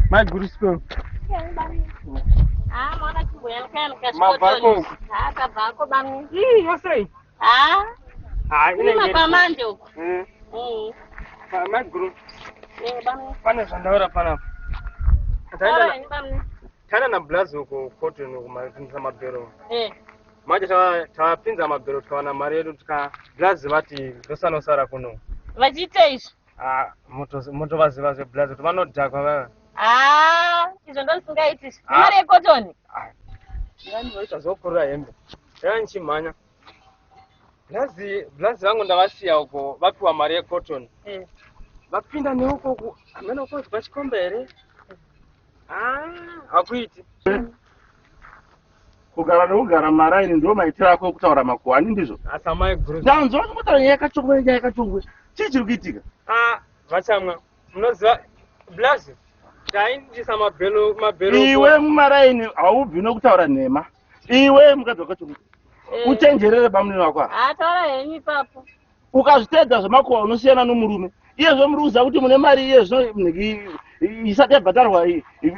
Maiguru siko. Ah, mwana chimboyanika yanika Mabvako uku. Ah, tabvako bamni. Ii, yosei. Ah, Ah, kurima inenge. kwamanje uku. Mm. Mm. Maiguru, Eh, bamni. pane zvandaura panapa. Taura Taenda henyu bamni. taenda nablazi uko cotton uko mapinza mabhero. Eh. Manje tapinza mabhero tikawana mari yedu tika blazi vati ndosanosara kuno. Vachiita izvi. Ah, motovaziva zveblazi kuti vanodhakwa vava. Ah, izvo ndozvisingaiti izvi. Ah. Nemari yekotoni. Ah, yani vaita zvokurira hembe. Yava nichimhanya. Blazi, blazi vangu ndavasiya uko vapiwa mari yecotton. Eh. Vapinda neuko uku, hameno kwazwa chikomba here? Ah, hakuiti. Kugara nekugara mumaraini ndiwo maitiro ako ekutaura makuhwa ani ndizvo? Asa mai guru. Ndanzwa vachimbotaura nyaya yakachongwe nyaya yakachongwe. Chii chiri kuitika? Ah, vachamwa. Munoziva blazi taindisa mabhelo mabhelo. Iwe mumaraini haubvi nokutaura nhema. Iwe mukadzi wakachongwe. Eh. Uchenjerere bamunini wako ava. Ah, taura henyu ipapo. Ukazviteedza zvemakuhwa unosiyana nomurume. Iye zvino muri kuziva kuti mune mari iye zvino nhingi isati yabhadharwa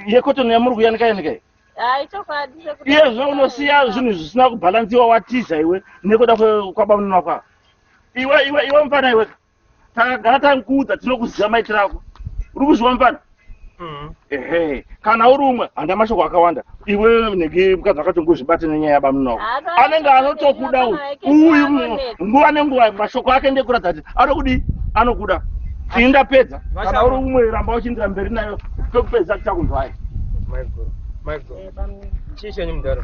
yekotoni yamuri kuyanika yanika iyi. Ah, ichokwadi sekuti. Iye zvino unosiya zvinhu zvisina kubhalansiwa watiza iwe nekuda kwabamunini wako ava. Iwe iwe iwe mufana iwe. Takagara takuudza tinokuziva maitiro ako. Uri kuzviwa mufana? Mhm. Ehe, kana uri umwe handa mashoko akawanda. Iwe nhingi mukadzi wakatongozvibate nenyaya yabamunini wako. Ah, taura Anenge chokwadi, anotokuda uyu. vafana vake Uyu vanonetsa. nguva nenguva mashoko ake ndekuratidza kuti anokudii? Anokuda. Ini ndapedza. Kana uri umwe ramba uchiendera mberi nayo pekupedza tichakunzwai. Mai guru. Mai guru. Eh, bamni. Chii chenyu mudhara?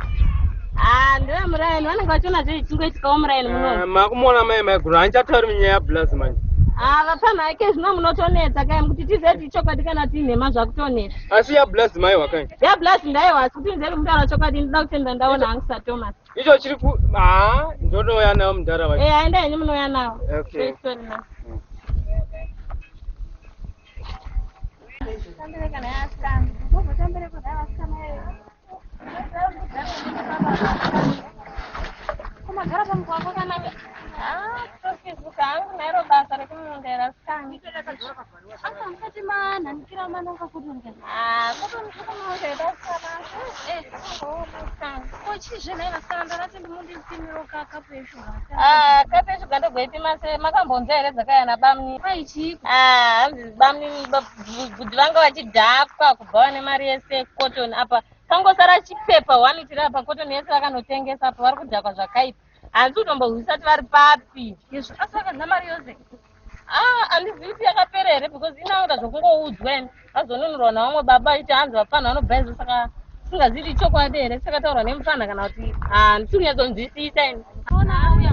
Ah, ndiwe muraini vanenge vachiona zve zvichingoitikawo muraini muno. Eh, Makumuona mai mai guru handichatauri nyaya yablazi manje. Ah, vapfana vake zvino munotonetsa kai kuti tizive kuti ichokwadi kana kuti inhema zvakutonetsa. Asi yablazi mai wakai. Yablazi ndaiwa asi kuti ndizere mutaura chokwadi ndinoda kutenda ndaona hangu saThomas. Icho chiri ku ah ndonouya nayo mudhara wacho. Eh, aenda henyu munouya nawo. Okay. Sorry, na. Kumagara pamukuwa kwakanaka. Ah, kutofizuka hangu nairo basa rekumundera sikani. Asa musati manhanikira manonga kutunge. Ah, kutomuundera sikana. Eh, kungooma sikani. Ko chizve nhai vasikana ndakati mundipimiro kapu yeshuga. Ah, kapu yeshuga ndogoipima se makambonzwa here dzakayana bamni. Kwai chiiko? Ah, hanzi bamni bvudzi vanga vachidhakwa kubva vane mari yese cotton apa kangosara chipepa one chiri apa cotton yese vakanotengesa apa vari kudhakwa zvakaipa. Hanzi kutombohwisati vari papi. Izvo asi vakadya mari yose. Ah, handizivi kuti yakapera here because inaoda zvokungoudzwa ini vazonunurwa navamwe baba iti hanzi vapfanha vanobhaiza saka singazivi kuti ichokwadi here chakataurwa nemupfanha kana kuti handisi kunyatsonzwisisa ini. Ona auya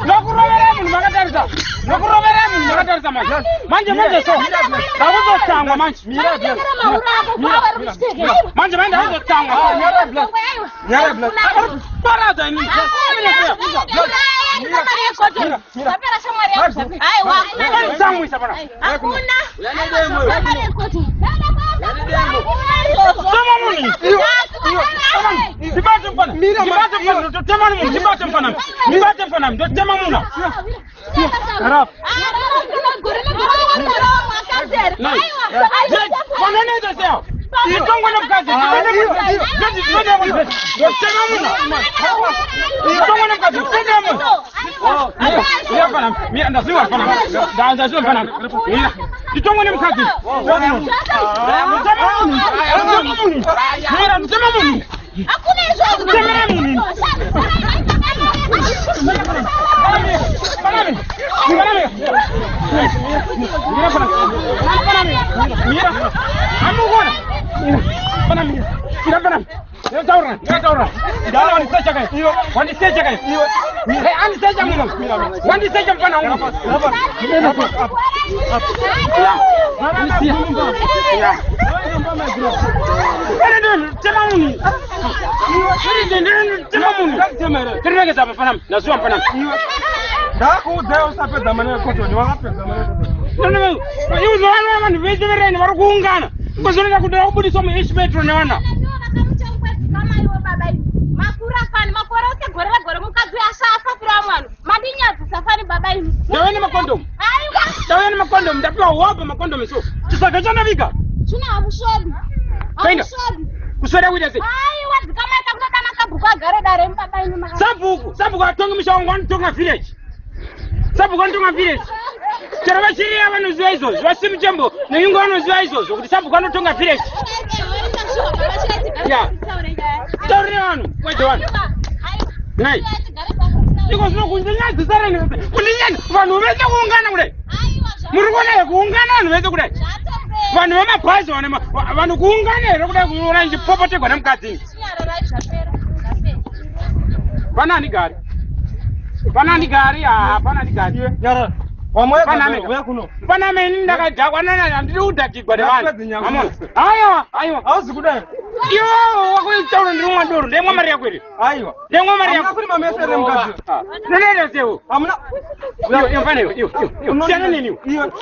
Nokurovera munhu makatarisa nokurovera munhu makatarisa manje manje manje so ndakuzotangwa manje manje manje ndakuzotangwa paradza ini tsamwisa pana tama munhu ndibate mfana ndibate mfana ndotema munhu ndibate mfana ndibate mfana ndotema munhu Rafu. Vanonoita sei avo? Itongwe nemukadzi. Ndotema munhu. Itongwe nemukadzi. Tendera munhu. Mira mfana. Mira ndaziwa mfana. Ndaziwa mfana. Mira. Itongwe nemukadzi. Ndotema munhu. Ndotema munhu. Mira ndotema munhu. Hakuna izvozvo. Temera munhu. Wandisecha mfana wangu. Tema munhu. Tema munhu. Tiregeza mfana. Nazuwa mfana. Ndakuudza usapedza mari yekotoni, wakapedza mari yekotoni. Iwe vanhu vese vereni vari kuungana. Ngozonoda kuda kubudiswa muH Metro nevana. Makura fani makore ose gore regore mukadzi uyu asafira mwana mandinyadzisa fani baba imi. Ndauya nemakondomu. Aiwa Ndauya nemakondomu ndapiwa hope makondomu so. Chisaga chandaviga. zvino hamusvodi. Kaenda. Hamusvodi. Kuswera kuita sei? Aiwa dzikamaita kunodana sabhuku agare dare imi baba imi maka. Sabhuku, sabhuku atongi musha wangu anotonga village. Sabhuku anotonga village. Chero vachiriya vanoziva izvozvo, vasimuchembo nenyungu vanoziva izvozvo kuti sabhuku anotonga village. Ya. Taurira vanhu, kwete vanhu. Nhai. Iko zvino kundinyadzisa reni kundinyadza vanhu vese kuungana kudai. Muri kuona here kuungana vanhu vese kudai? Vanhu vemabhazi vane vanhu kuungana here kudai kuona ndichipopotegwa nemukadzi ini? Pana andigari. Pana andigari, ah, pana andigari. Nyarara. Wamwega Pana uya kuno. Pana meni ndakadhakwa nana handidi kudhakigwa nevanhu. Ndakapedza nyanga. Amona. Aiwa, aiwa. Hauzi kudai. Iwe wakuitaura ndiri mwa doro, ndemwa mari yako iri. Aiwa. Ndemwa mari Hamuna yako. kurima mese here mukadzi? Nonoita sei? Hamuna. Iwe, iwe mfana iwe, iwe, iwe. Siyana neni iwe. Iwe.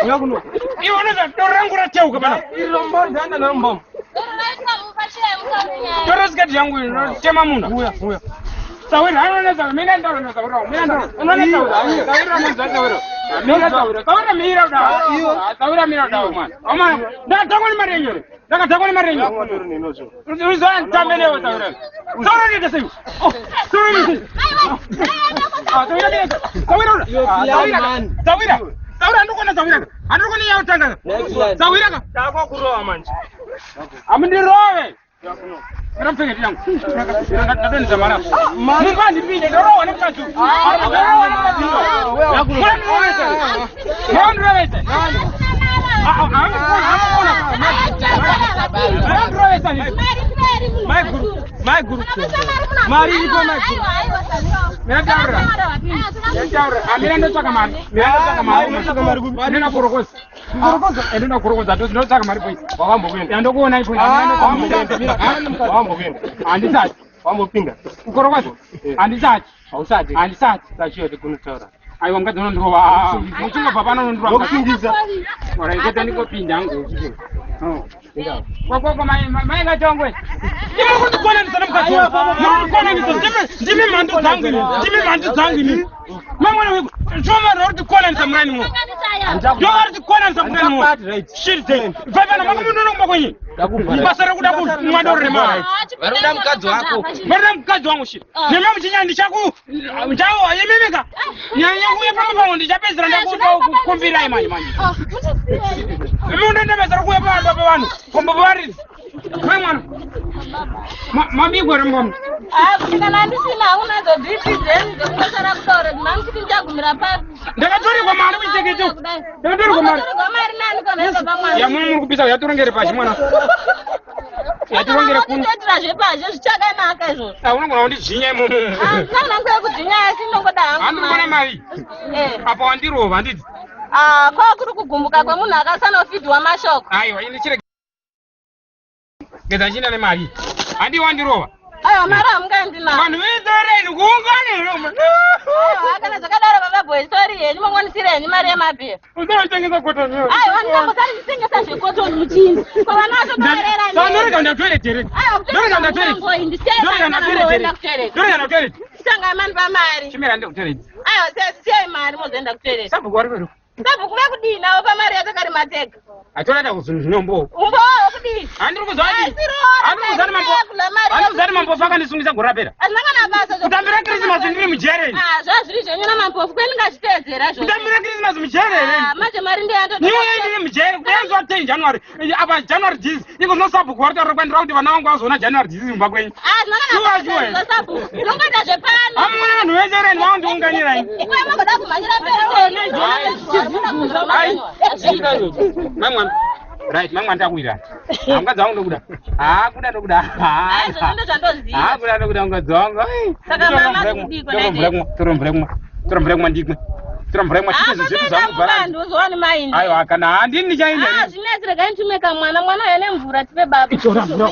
Uya kuno. Iwe unoita doro rangu rateuka pana. Iro mboni ndaenda naro mbomo. Doro siketi yangu iri, rotema munhu. Uya, uya. Sawira, anoona sawira, mina ndaona sawira, mina ndaona. Unoona sawira, sawira unoziva sawira. Mira sawira, sawira mira udawo. Sawira mira udawo mwana. Amana, ndakadhakwa nemari yenyu ere. Ndakadhakwa nemari yenyu. Uzoona nditambe newe sawira. Sawira unoita sei? Oh, Sawira unoita sei? Ah, Sawira mira. Sawira unoita. Ah, Sawira. Sawira. Sawira handikuona sawira. Handikuona yautanga. Sawira ka. Ndakukurova manje. Amundirove. Ndinopfeketi yangu. Ndadonhedza mari apa. Mumba handipinde, ndorohwa nemukadzi uyu. Ndorohwa nemukadzi uyu. Munondirovesa. Munondirovesa. Hamukuona. Munondirovesa nini? Maiguru. Maiguru. Mari iripo maiguru. Ndataura. Ndataura. Amira ndotsvaka mari. Mira ndotsvaka mari. Ndotsvaka mari kupi? Ndinoda korokoza. Korokoza? Eh, ndinoda korokoza. Ndotsvaka mari boys. Wakambokuenda. Yandokuona ipo. Wambokuenda. Handisati. Wambopinda. Kukorokoza? Handisati. Hausati. Handisati. Sachiyo tikunotaura. Aiwa mukadzi unondirova. Muchingobva pano unondirova. Ndokusingisa. Ora ikota ndingopinda hangu. Kwakoko mai mai ngachongwe. Ndimi kundikonanisa nemukadzi wangu. Muri kundikonanisa ndimi ndimi mhandu dzangu ini. Ndimi mhandu dzangu ini. Mamwana weku. Choma ro kuti murani mo. Ndo vari kukonanisa murani mo. Shit day. Bva manga munono kumba kwenyu. Basa rekuda kumwa doro remari. Varikuda mukadzi wako. Varikuda mukadzi wangu shit. Nemi muchinya ndichaku ndichawo yemimika. Nyanya kuuya pamba pangu ndichapedzera ndakukumbirai manje manje. Munhu ndapedzera kuuya pamba pavanhu. Kombo varidzi. Mai mwana. Mabigwa here mukoma. Kana ndisina haunadzo BP dzenyu dzekungosara kutaura kuti mamuchiti ndichagumira papi. Ndakatorerwa mari kuchiteketo. Ndakatorerwa mari. Wakatorerwa mari nani kana ivo pamwana? Yamwe muri kupisa yatorongere pashi mwana. Yatorongere kuno. Kutoitira zvepazhe zvichakanaka izvozvo. Ah, unogona kundidzvinya imomo. Handina nangu yekudzvinya asi ndongoda hangu. Handiri kuona mari. Eh. Apa wandirova handiti. Ah, kwa kuri kugumbuka kwemunhu akasanofidhiwa mashoko. Aiwa, ini chirege. Geza china nemari. Handi wandirova. Aiwa mari hamungaendi nayo. Vanhu vetoreni kuungana here umo. Aiwa kana zvakadaro baba boy sorry henyu mongonisira henyu mari yemabhiya. Usatengesa kotoni. Aiwa ndingambosari nditengesa zvekotoni muchini. Ko vana vacho toerera. Ndorega ndatoilet here. Aiwa Ndorega ndatoilet. Ndorega ndatoilet here. Ndorega ndatoilet. Tanga mani pamari. Chimira ndikutoilet. Aiwa siyai mari mozoenda kutoilet. Sabhuku wari kwero. Sabhuku vekudii navo pamari yatakarima tega? Atorata kuzvinhu zvinombo. Umbowo kudii? Handiri kuzwa Asi ati. roora Handiri kuzwa ati mambo. kula mari. Handiri kuzwa ati mambofu akandisungisa gore rapera. Hazvina kana basa zvo. Kutambira Christmas ndiri mujere. ini. Ah, zvazviri zvenyu namampofu kweni ngazviteedzera izvozvo. Kutambira Christmas mujere here? Ah, manje mari ndiyo Niwe ndiri mujere kudai zuva 10 January. Apa January disease. Iko zvino sabhuku vari kutaura kwandira kuti vana vangu vazoona January disease mumba kwenyu. Ah, zvina kana Shuwa, basa shuwa. zvo sabhuku. Ndinongoita zvepano. Amuna vanhu vese here ndivandiunganira ini. Uye magoda kumhanyira mberi. Ai, mai mwana. Right, mai mwana takuwirana. Ah, mukadzi wangu ndokuda. Ah, kuda ndokuda. Ah, izvozvo ndozvandoziva. Ah, kuda ndokuda mukadzi wangu. Ai. Saka mama kudii kona Tora mvura kumwa, tora mvura kumwa. Tora mvura kumwa ndimwe. Tora mvura kumwa Ah, tite zvinhu zvedu zvangu bharanzi. ndozowani maini. Aiwa, kana handini ndichaenda. Ah, ini. zvinetsi regai nditume kamwana mwana uya nemvura tipe baba. Itora mvura.